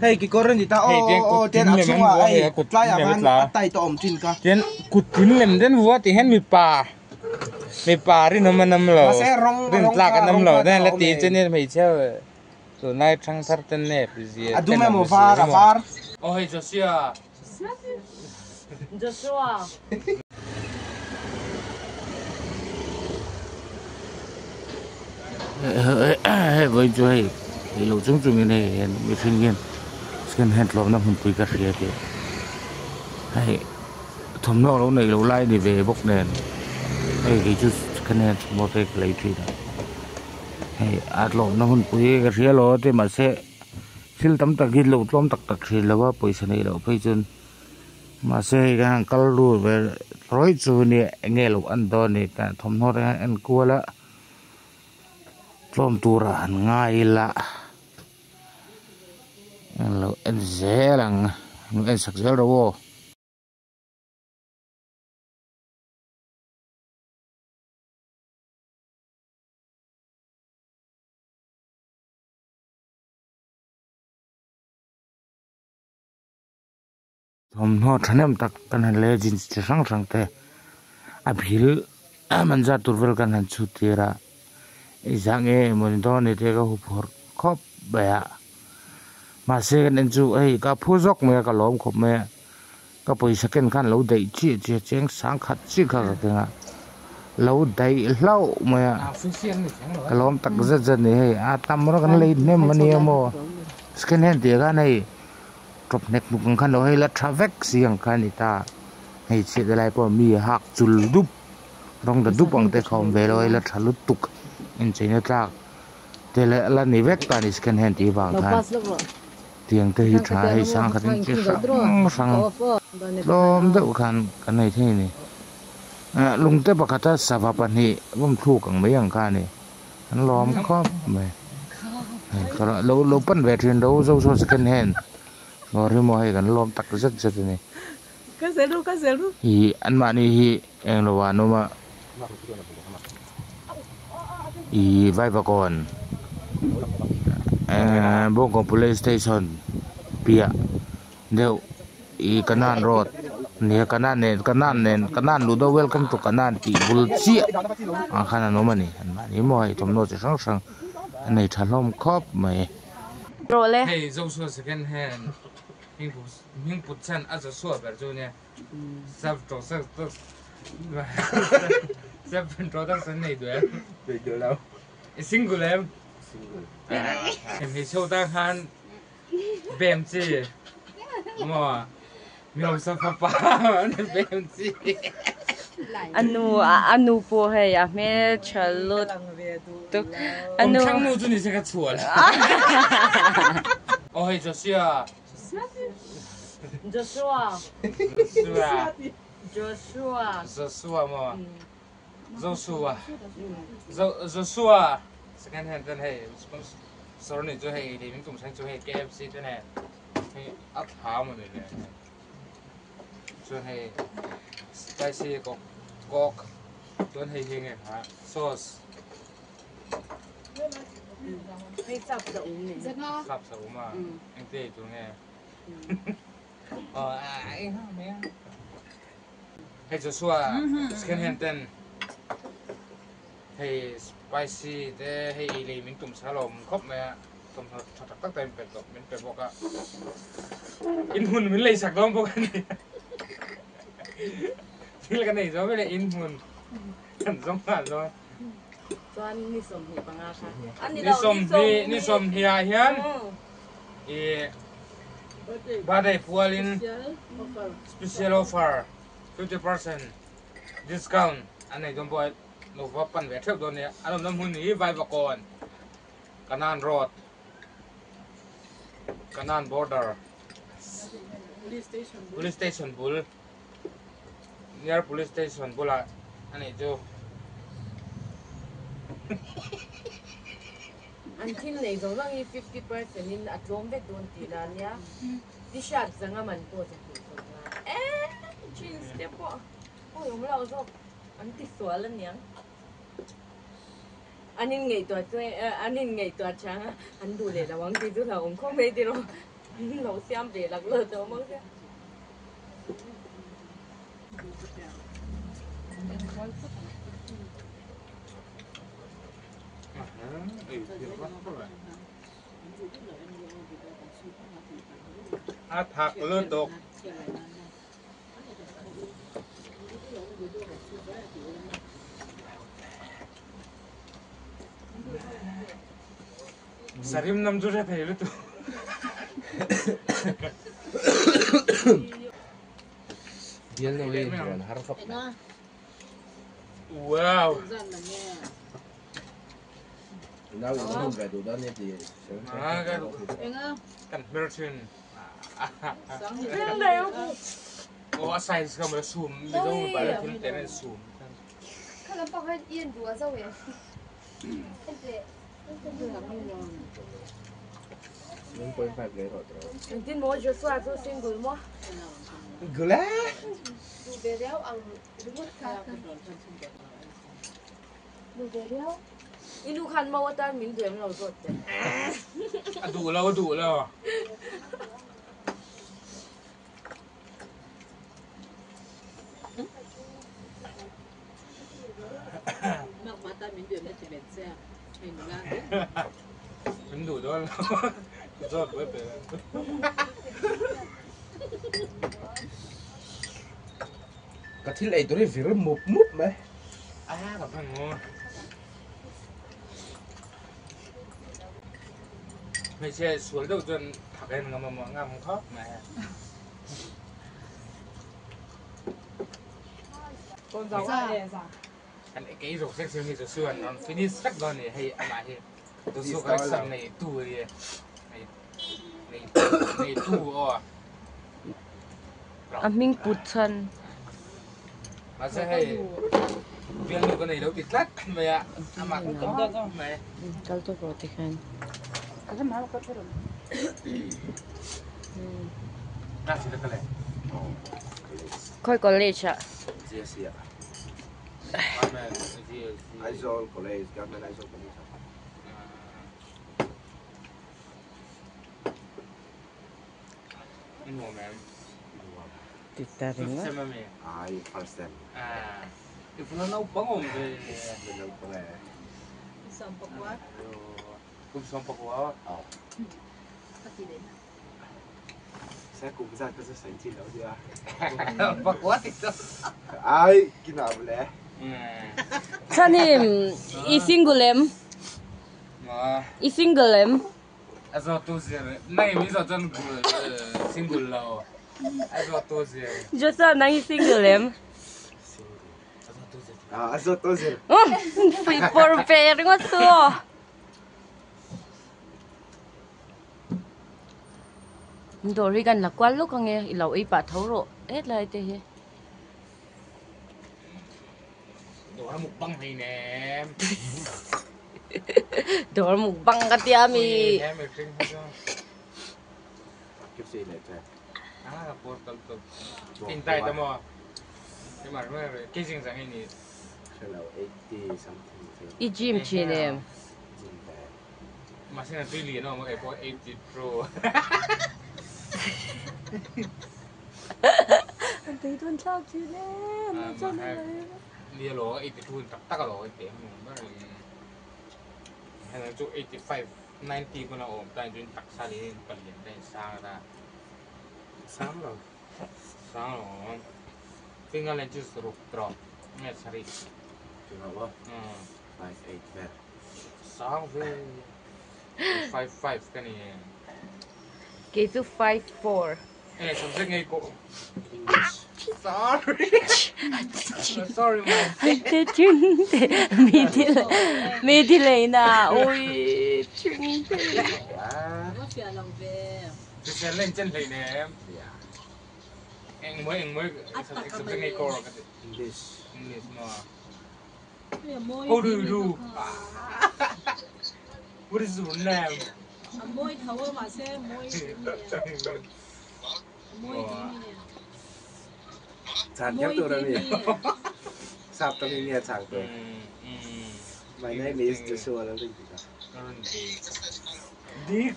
Hei kekawr a ni ta Hei tiang aw aw kut tian tin a lem an chhungah vuah hei hei a kut tin tlaiah lem a khan tla a tight a awm thin ka. Tian kut tin lem den vuah tih hian mipa mipa rinawm an awm lo Mahse rawng rin rawng tlak kha an awm rawng lo kha tian a la awm ti em. chuan hmeichhia tunlai thangthar te nep zia A dum tenawm emaw zia var a emaw. var. Aw hei Joshua. Joshua. Hei vawiin chu hei ei loh chung chungin hei hian mihring hian second hand tlawmna hmunpui ka hria tih hei thawmhnaw lo neih loh lai a ni ve bawk nen hei kei chu second hand thawmhnaw te ka lei thin a hei a tlawmna hmunpui ka hria lo a ti mahse thil tam tak hi lo tlawm tak tak thin lo a pawisa neih loh phei chuan. Mahse hei kan han kal lut ve rawih chu nia eng nge lo en dawn ni tah thawmhnaw te hian en kual a tlawm turah han ngai ila an lo en zel ang an en sak zel rawh aw. Thawmhnaw thahnem tak kan han lei a jeans chi hrang hrang te a phil man zat tur vel kan han chhut tir a i zah nge emaw ni dawn ni te ka huphurh khawp mai a mahse kan en chu hei ka phu zawk mai a ka lawm khawp mai a ka pawisa ken khan lo daih chiah chiah cheng sang khat chiah kha ka keng a lo daih hlauh mai a ka lawm tak zet zet a ni hei a tam rawh kan lei hnem a nia maw second hand tih ah khan hei. Tawp hnek hnuk ang khan lo hei la tha vek si ang kha a ni ta hmeichhia te lai pawh mi hak chul dup rawng ta dup ang te kha awm ve lo hei la tha lutuk incheina tlak te leh la ni vek ta a ni second hand tih vang khan tiang te hi tha hei sang khat in chi hrang hrang tlawm deuh khan kan nei thei a ni ah lungte pakhata sava pahnih vawmthluk ang mai ang kha a ni. An lawm khawp mai lo lo pan ve thin ro zo saw second hand dawr hi maw hei kan lawm tak zet zet a ni ih anmahni hi eng lo ah an awm a ih vaivakawn ehh bawngkawn police station piah deuh ih kanan road nia kanan nen kanan nen kanan luh deuh welcome to kanan tih bul chiah ah khan an awm a ni an mahni maw hei thawmhnaw chi hrang hrang a nei tha hlawm khawp mai. Hei Joshua second hand hming put chhan a Joshua ber chu nia self self introduction nei duh em? Nei duh lo. I single em? Single. Hmeichhe ho tan khan Bem chi maw mi hausa fapa bem chi. Anu anu pawh hei a hmeltha lut tuk anu. Kumthlang nu chu ni se ka chhuah lo. Aw hei Joshua. Joshua. Joshua. Joshua. Joshua maw. Joshua. Joshua. Second hand ten hei sponsor nih chu hei lei min tum sang chu hei KFC te nen hei a tha maw ni le chuan hei spicy kok kok chuan hei hi nge kha sauce hei sap sa um ni sap sa um a engte ei tur nge oh a ei ha mai a hei Joshua second hand ten Hei spicy te hei ei lei min tum sa lo awm khawp mai a, thawmhnaw tha tak tak te min pe tawh min pe bawk a, inhmun min lei sak dawn bawk a ni. Thil ka nei zo mai le inhmun kan zawng nghal dawn. Chuan ni 25 kha. Ni 20 ah hian i birthday pualin special offer 50% discount an nei dawn bawk a. Lo va pan ve theuh dawn nia. An awmna hmun hi Vaivakawn, Kanan Road, Kanan Border, Police Station bul, near Police Station bulah a nih chu. An thil nei zawng zawng hi 50% in a tlawm vek dawn tih la nia. T-shirt zanga man pawh 200 eh jeans te pawh awi awm lo zawk. An ti sual aniang. An in ngaihtuah chu an in ngaihtuah chang a, an duh leh lo ang tih chu hlauhawm khawp mai tiraw. Lo siam ve lak lo tawh mang sia. A thak lutuk. Sarim nam chu hre thei lutuk. Bial no hi rawn har khawp mai. Wow. Nau in hmun ve duh dawn nia ti. Kan hmer thin. Aw a size kha maw sum mizo mipa le thil te nen sum. Kha lampang khan i en duh a zo em? En teh. 1.5 lei rawh tawh. Engtin maw Joshua chu single maw? Single e. Duh ve riau ang ringawt kha. Duh ve riau. I nu khan mau atan min duh em lo zawt teh. A duh lo a duh lo. Min duh dawn lo. Zawt buai pe. Ka thil ei tur hi vir mup mup mai. A ka hman maw. Hmeichhe sual deuh chuan thak en ngam a ngam khawp mai. Kan kei zawk sek sek hi Joshua an rawn finish vek dawn a ni hei amah hi Joshua collection nei tu a ni nei nei nei tu aw. A hming put chhan. Mahse hei bialnu ka nei lo ti tlat mai a amah ka tawp dawn mai. Kal tawp rawh tikhan. Khawi college ah? GSC ah. Aizawl College, Government Aizawl College ah. Ti ta ringawt. Ai, first sem. Naupang awm ve. Naupang e. Kum 18. Aw. Sa kum zat ka chu sawi chi lo nia. Pakua ti chu. Ai, kinah mawle. Chhanim, i single em? I single em? A zawt tu zir. Nang i min zawt chuan single lo. A zawt tu zir. Joshua, nang i single em? A zawt tu zir. Fuihpawr ve ringawt chu aw. Dawr hi kan la kual lawk ang e, i lo ei pah tho rawh hetlai te hi. Dawr a mukbang hlei nem. Dawr mukbang ka tia mi. He mihring hi chu. KFC leh che. Ah ka pawr tal tawp. In tai ta maw? Keimah ringawt kei zing zang hi ni. Hrelo 80 something. I gym thin em? Gym ve. Mahse na tui lian awm a kei pawh 80 pro. An tei dawn thlak thin e, an lo chan a lo. Nia lo 82 tak tak a lo i teh hmu ber in. Heng chu 85 90 pawn a awm ta chuan taksa lian in palian ta in sang a ta. Sang lo. Sang lo. Finger len chu ruk trawh nge sarih. Chu lo a. 5 8 vel. Sang ve. 5 5 ka ni. Kei chu 5 4. Eh, subject ngei ko. English. Sorry. Sorry man. Te chung te mi ti mi ti lei na ui chung te. Ah. Christian len chen hlei nem. Eng moi eng moi subject ngei ko ka ti. English. English ma. How do you do? What is your name? Chan kher tur a mi. Sap ta mi nge chang tur. My name is Joshua Lalrinpika. Dik.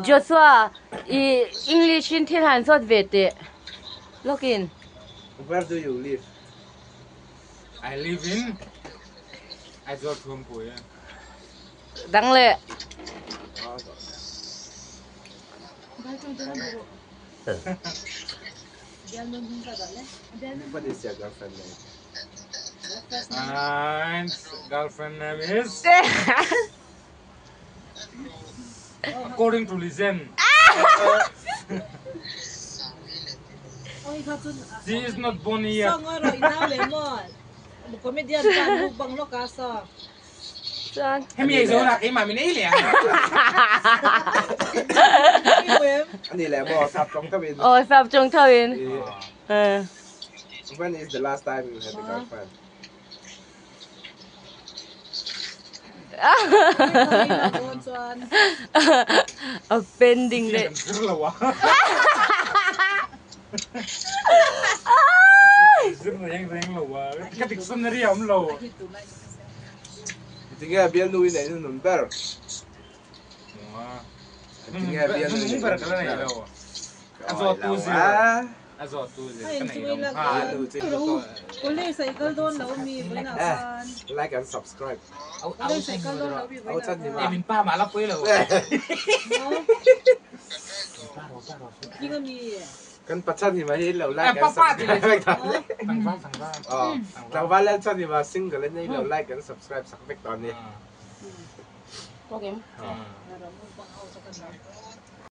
Joshua, i English in thil han zawt ve teh. Lawkin. Where do you live? I live in Aizawl Thuampui. Dang leh. What is your girlfriend name? My girlfriend name is According to legend. She is not born yet. Hemi ei zo na keimah min ei leh ang. Ani leh maw sap tawng tho in. Aw sap tawng tho in. When is the last time you had a girlfriend? A pending leh. Zir lo a. Zir reng reng lo a. Ka dictionary a awm lo. Tinge bialnu i neih nun ber? Tinge bialnu i neih ber ka la nei lo. A zawt tu zir. A zawt tu zir ka nei lo nghal. Like and subscribe. E min pa mah la pui lo. Kan pachan hi ma hi lo like and subscribe. Tlangval tlangval. Tlangval lal chan hi ma single in lo like and subscribe sak vek ta ni. Okay.